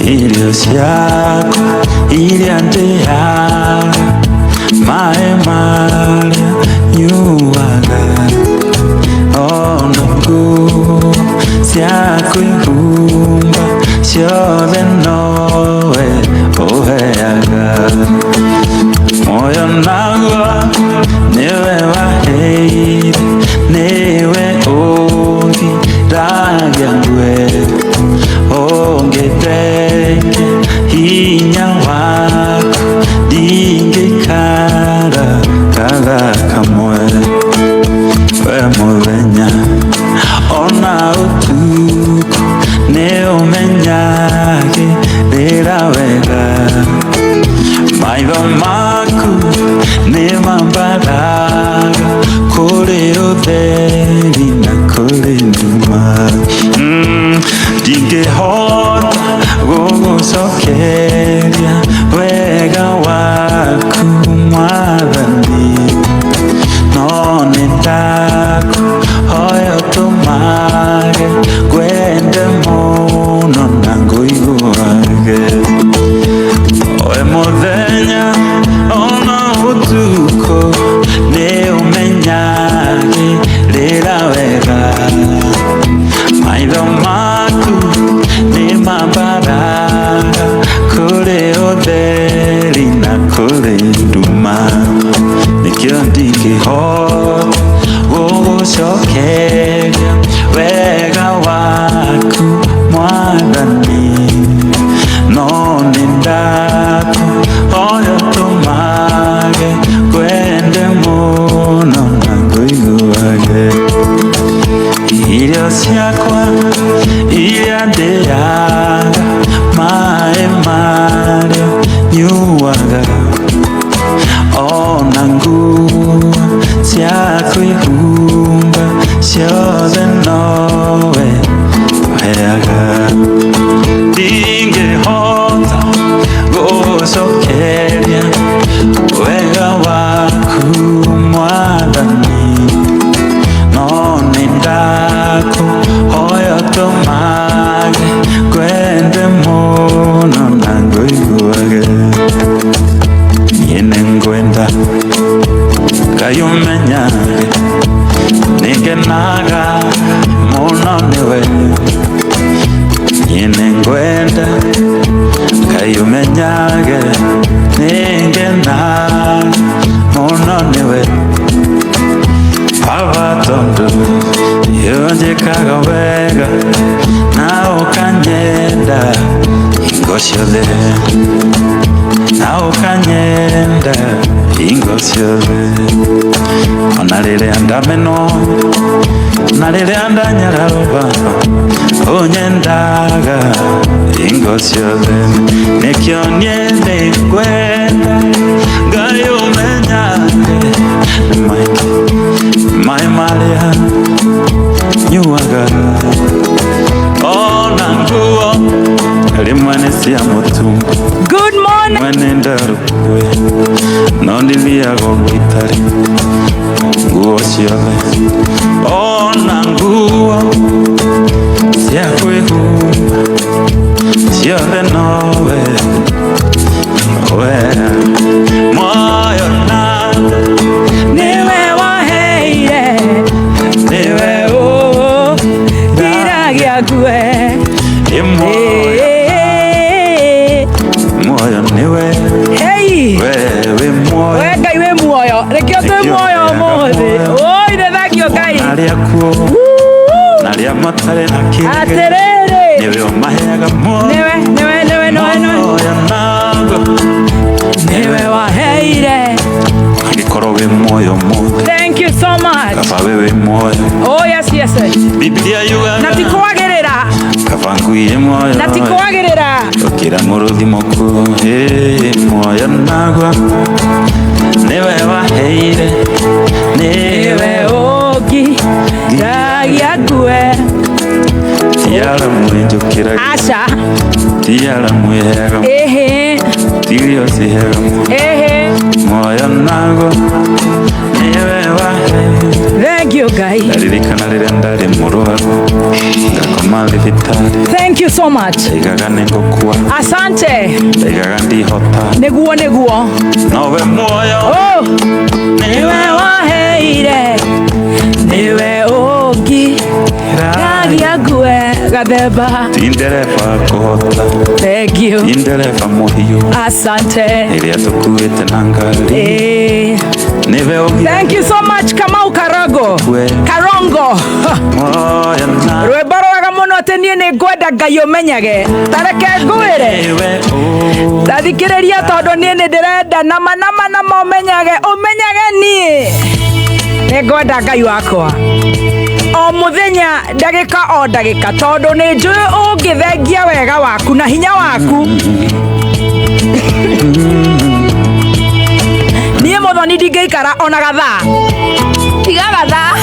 Irio ciakwa iria ndĩaga, maĩ marĩa nyuaga, ona nguo cia kwĩhumba ciothe nowe ũheaga. Muoyo naguo nĩwe waheire, nĩwe ũngiragia ngue, ũngĩthengia hinya waku ndingĩikara katha kamwe. We mũthenya ona ũtukũ nĩ ũmenyagĩrĩra wega, maitho maku nĩ mambaraga kũrĩ ũtheri na kũrĩ nduma. Ndingĩhota gũgũcokeria wega waku Mwathani, no nĩ ndakũhoya ũtũmage ngwende mũno na ngũiguage. We mũthenya ona ũtukũ nĩ ũmenyagĩrĩra wega, maitho maku nĩ mambaraga kũrĩ ũtheri na kũrĩ nduma, nĩkĩo ndingĩhota gũgũcokeria wega waku Mwathani, no nĩ ndakũhoya ũtũmage ngwende mũno na ngũiguage. Irio ciakwa iria ndĩaga, maĩ marĩa nyuaga, ona nguo cia kwĩhumba ciothe nowe ũheaga. Ndingĩhota gũgũcokeria wega waku Mwathani, no nĩ ndakũhoya ũtũmage ngwende mũno na ngũiguage. Niĩ nĩngwenda Ngai ũmenyage nĩngenaga mũno nĩwe. Niĩ nĩngwenda Ngai ũmenyage nĩngenaga mũno nĩwe. Baba tondũ nĩũnjĩkaga wega na ũkanyenda hingo ciothe, na ũkanyenda hingo ciothe, ona rĩrĩa ndamenwo na rĩrĩa ndanyararwo, Baba ũnyendaga hingo ciothe, nĩkĩo niĩ nĩngwenda Ngai ũmenyage maingĩ maĩ marĩa nyuaga, ona nguo rĩmwe nĩ cia mũtumba. Good morning. Rĩmwe nĩ ndarũkwe no ndithiaga ũguo itarĩ nguo ciothe, ona nguo cia kwĩhumba ciothe nowe we muoyo na Nĩwe waheire, nĩwe ũngiragia ngue. Ĩ muoyo, Ĩĩ. muoyo nĩwe. Hey. We wĩ muoyo. We Ngai wĩ muoyo, nĩkĩo twĩ Nĩkĩo muoyo heaga ũmũthĩ. muoyo. Oi, nĩ thengio Ngai. Arĩa kuo na arĩa matarĩ na kĩrĩgĩrĩro, Atĩrĩrĩ. nĩwe ũmaheaga muoyo. Nĩwe, nĩwe, nĩwe, nĩwe, nĩwe. Muoyo nago Nĩwe waheire. Angĩkorwo wĩ muoyo ũmũthĩ, Thank you so much. kaba we wĩ muoyo. Oh yes. Biblia yugaga Na ti kwagĩrĩra. kaba ngui ĩ muoyo Na ti kwagĩrĩra. gũkĩra mũrũthi mũkuũ. Ĩ muoyo naguo nĩwe waheire, nĩwe Nĩwe ũngiragia ngue. Ti alarm ĩnjũkĩragia, Aca. ti alarm ĩheaga, Ĩhĩ. ti irio ciheaga muoyo. Ĩhĩ. Muoyo naguo nĩwe waheire. Thank Thank you Ngai. Ndaririkana rĩrĩa ndarĩ mũrwaru ngakoma thibitarĩ. Thank you so much. Ndaigaga nĩ ngũkua. Asante. Ndaigaga ndihota. Nĩguo nĩguo. Nowe muoyo. Oh, nĩwe waheire, nĩwe ũngiragia ngue gathemba. Ti ndereba kũhota. Thank you. Ti ndereba mũhiũ. Asante. Ĩrĩa tũkuĩte na ngari. Eh. Nĩwe ũngĩ. Thank you so much, Kamau Karago. We. Karongo. Muoyo na. Rwĩmbo rwega mũno atĩ niĩ nĩ ngwenda Ngai ũmenyage. Tareke ngwĩre. Nĩwe ũ. Tathikĩrĩria tondũ niĩ nĩ ndĩrenda nama nama nama ũmenyage ũmenyage niĩ nĩ ngwenda Ngai wakwa o mũthenya ndagĩka o ndagĩka tondũ nĩ njũĩ ũngĩthengia wega waku na hinya waku niĩ mũthoni ndingĩikara ona gathaa Tiga gathaa.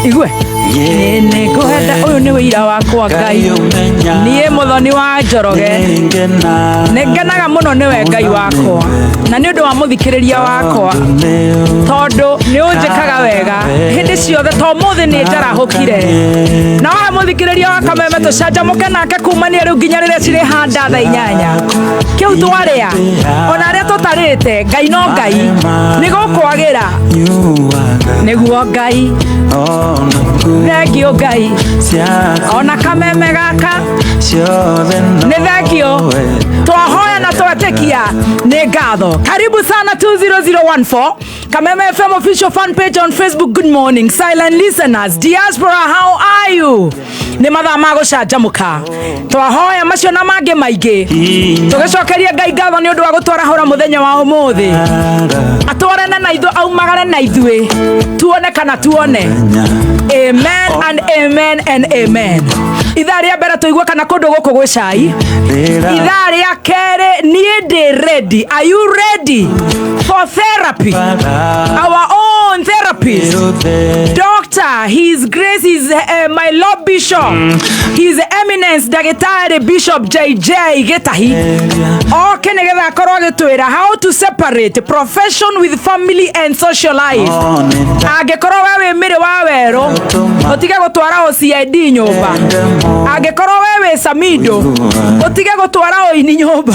igue niĩ nĩ ngwenda ũyũ nĩ wĩira wakwa Ngai niĩ mũthoni wa Njoroge nĩ ngenaga mũno nĩwe Ngai wakwa na nĩ ũndũ wa mũthikĩrĩria wakwa tondũ nĩ ũnjĩkaga wega hĩndĩ ciothe to mũthĩ nĩ njarahũkire na wahe mũthikĩrĩria wa Kameme tũcanjamũke nake kumania rĩu nginya rĩrĩa cirĩ handa thaa inyanya kĩu twarĩa ona arĩa tũtarĩte Ngai no Ngai nĩ gũkwagĩra nĩguo Ngai thengio Ngai ona Kameme gaka nĩ thengio twahoya na twetĩkia nĩ ngatho. Karibu sana 20014 Kameme FM official fan page on Facebook. Good morning, silent listeners, diaspora, how are you? Nĩ mathaa ma gũcanjamũka twahoya macio na mangĩ maingĩ tũgĩcokeria Ngai ngatho nĩ ũndũ wa gũtwarahũra mũthenya wa ũmũthĩ atwarane na ithuĩ aumagare na ithuĩ tuone kana tuone. Amen and amen and amen. Ithaa rĩa mbere tũigue kana kũndũ gũkũ gwĩ cai. Ithaa rĩa kerĩ niĩ ndĩ ready. Are you ready for therapy? Our own therapist, Doctor, His Grace is my Lord Bishop, His Eminence Ndagĩtarĩ Bishop JJ Gĩtahi oke nĩgetha akorwo agĩtwĩra how to separate profession with family and social life. Angĩkorwo we wĩ mĩrĩ wa werũ ũtige gũtwara OCID nyũmba, angĩkorwo we wĩ Samido ũtige gũtwara ũini nyũmba,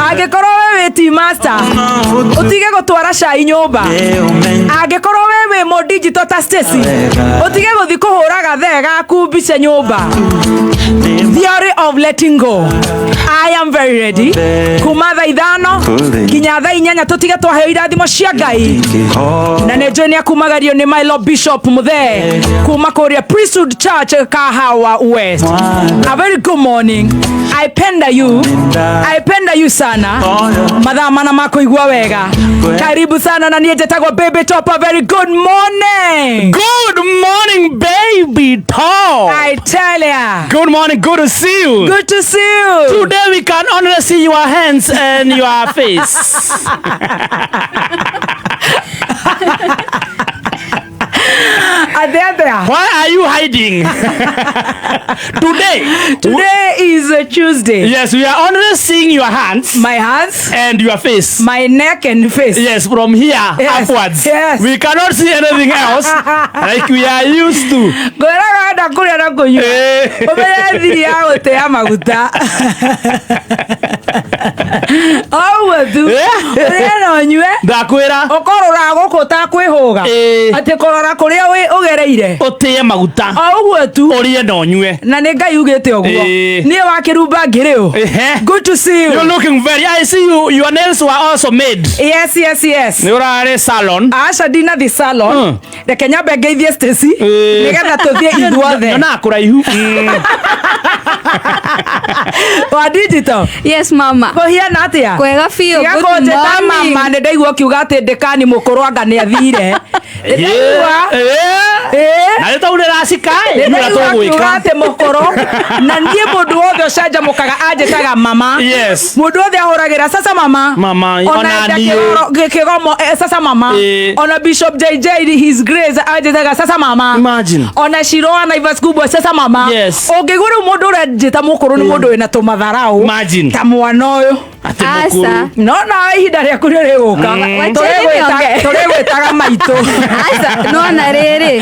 angĩkorwo we wĩ tea master ũtige gũtwara cai nyũmba, angĩkorwo we wĩ mũ digital ta Stacy ũtige gũthiĩ kũhũra gathee gaku mbica nyũmba. Theory of letting go. I am very ready. Kuma thaa ithano nginya thaa inyanya tũtige twaheo irathimo cia Ngai na nĩ njũĩ nĩ akumagario nĩ my Lord Bishop Muthee kuma kũrĩa Priesthood Church Kahawa West. A very good morning. I penda you. I penda you sana. Mathaa mana ma kũigua wega. Karibu sana na niĩ njĩtagwo Baby Topper. Very good morning. Good morning, Baby Top. I tell ya. Good morning. Good to see you. Good to see you. Today we can only see your hands and your face. Atĩ atĩa? Why are you hiding? Today. Today is a Tuesday. Yes, we are only seeing your hands My hands, and your face. My neck and face. Yes, from here Yes, upwards. yes. We cannot see anything else like we are used to. Ngwĩraga wenda kũrĩa na kũnyua ũmenye thiri ya gũtea maguta o ũguo tu ũrĩe na ũnyue Ndakwĩra ũkorora gũkũ ũtakwĩhũga atĩ kũrora kũrĩa ũgereire ũtĩe maguta o ũguo tu ũrĩe na ũnyue. Na nĩ Ngai ugĩte ũguo niĩ wa kĩrumba ngĩrĩ ũ. Good to see you. You're looking very, I see you, your nails were also made. Yes. Nĩ ũrarĩ salon. Aca ndinathi salon. Reke nyambe ngeithie Stacy nĩgetha tũthiĩ ithuothe. Nyonaga kũraihu. Wa digital. Yes, mama. Kũhiana atĩa? Kwega biũ. Tiga Good kũnjĩta morning. mama nĩ ndaigua ũkiuga atĩ ndĩkani mũkũrũ anga nĩ athire. Nĩ ndaigua. Na nĩ tau ndĩracika Nĩ ĩ, ndaigua ũrĩa akiuga tũgwĩka. atĩ mũkũrũ na niĩ mũndũ wothe ũcanjamũkaga anjĩtaga mama. Yes. Mũndũ wothe ahũragĩra sasa mama. Mama, ona ona enda niĩ. kĩgomo sasa mama. Ona Bishop JJ His Grace anjĩtaga sasa mama. Imagine. Ona Shiroa Naivas Kubwa sasa mama. Yes. Ũngĩigua rĩu mũndũ ũrĩa njĩta mũkũrũ nĩ mũndũ wĩna tũmatharau Imagine. ta mwana ũyũ. Atĩ Aca. mũkũrũ. No nawe ihinda rĩaku nĩ rĩgũka. Wacheni nionge. Tũrĩgwĩtaga maitũ. Aca, nona rĩrĩ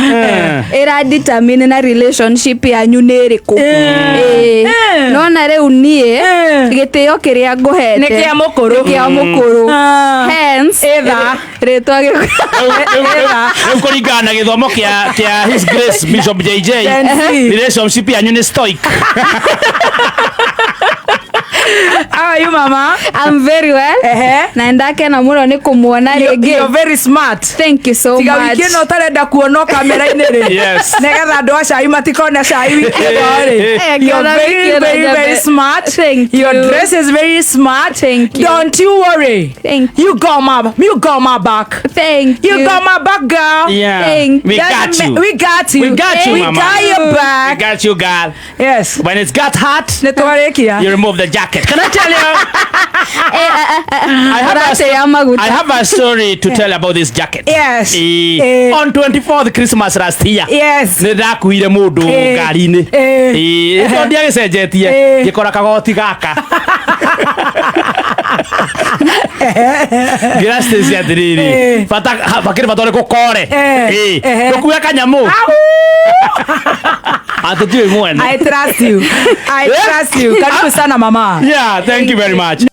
ĩra determine na relationship yanyu nĩ ĩrĩkũ. Ĩĩ. Nona rĩu niĩ gĩtĩo kĩrĩa ngũhete Nĩ kĩa mũkũrũ. Nĩ kĩa mũkũrũ. Ah. Hence Ĩtha. rĩtwa Rĩu kũringana na gĩthomo kĩa His Grace Bishop JJ, Gen Z. relationship yanyu nĩ stoic. How are you, mama? I'm very well. Na ndakena mũno nĩ kũmuona rĩngĩ. You're very smart. Thank you so Tiga much. wiki ĩno ũtarenda kuonwo kamera-inĩ rĩ, nĩgetha andũ a cai matikone cai wiki ĩno rĩ. Eh, You're ngĩona very, wiki ĩno very, very njambe. smart. Thank Your you. dress is very smart. Thank you. Don't you worry. Thank you. You got my back. Thank You you. got my back, girl. Yeah. Thank We Doesn't got you. We got you. We got you, We mama. got your We back. got you, girl. Yes. When it's got hot, Nĩ twarĩkia. you remove the jacket. Can I tell you? I have a, Ũrateya maguta. I have a story to tell about this jacket. Yes. On 24th Christmas last year. Nĩ ndakuire mũndũ ngari-inĩ. Ĩĩ, ndiagĩcenjetie. Ngĩkora kagoti gaka. Ngĩra Stacy atĩrĩrĩ, bata bakĩrĩ bata ũrĩkũ kore. Ndũkue kanyamũ. Atĩ tiũĩ mwene. I trust you. I trust you. Karibu sana, mama. Yeah, thank you very much.